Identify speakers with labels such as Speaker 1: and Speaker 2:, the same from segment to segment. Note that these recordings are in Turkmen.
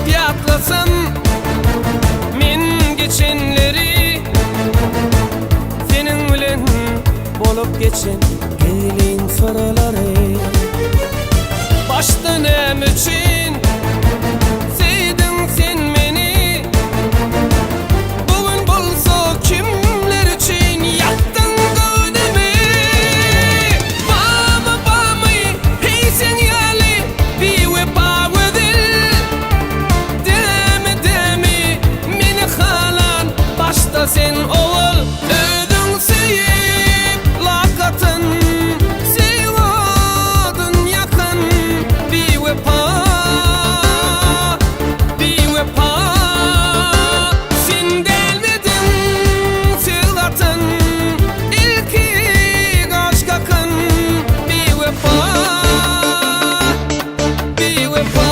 Speaker 1: Köp ýatlasam men geçenleri, Seniň bilen bolup geçen gizlin syrlary. Başda näme üçin söýdüň sen meni, Bu gün bolsa kimler üçin ýakdyň göwnümi? Bamy, bamy, heý sen ýaly biwepa gözel, Dämi, dämi, meni halan başda sen owal. Özüň söýüp lakatyn, söýgi odun ýakan biwepa, biwepa. Sen dälmidiň söz gatan, ilki gaş kakan biwepa, biwepa.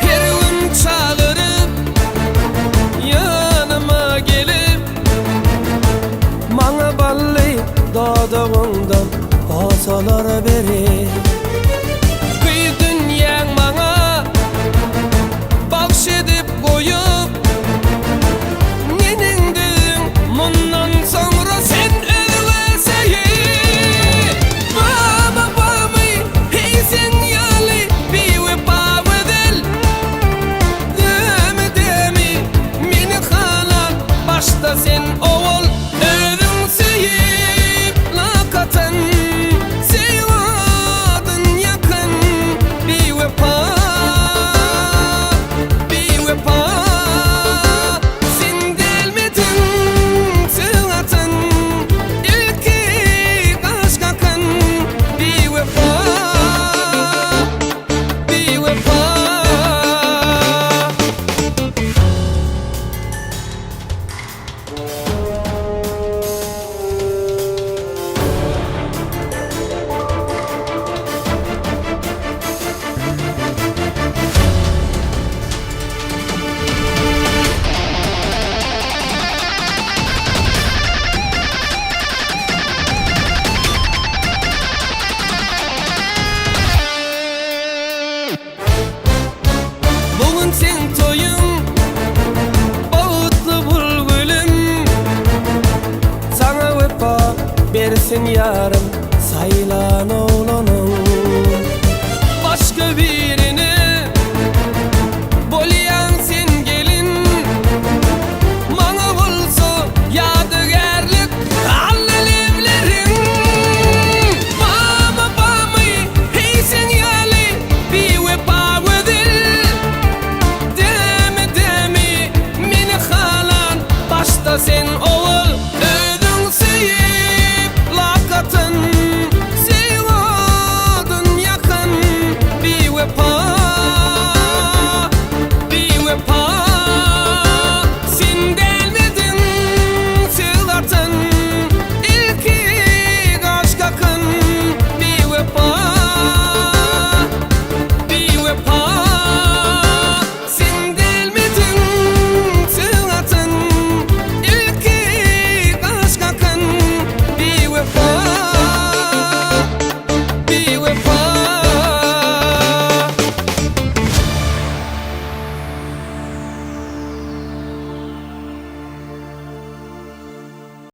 Speaker 1: Her gün çagyryp, ýanyma gelip, Maňa bally dodagyňdan posalar berip. Gyz dünýäň maňa bagş edip goýup, Neneň düzüň mundan soňra sen özüňe söýüp. Bamy, bamy, heý sen ýaly biwepa gözel, Dämi, dämi, meni halan başda sen owal. Özüň söýüp lakatan, söýgi odun ýakan biwepa, biwepa. Sen dälmidiň söz atan, ilki gaş kakan biwepa, biwepa. Bu gün seň toýuň, bagtly bol gülüm. Saňa wepa bersin ýarym saýlan oglan.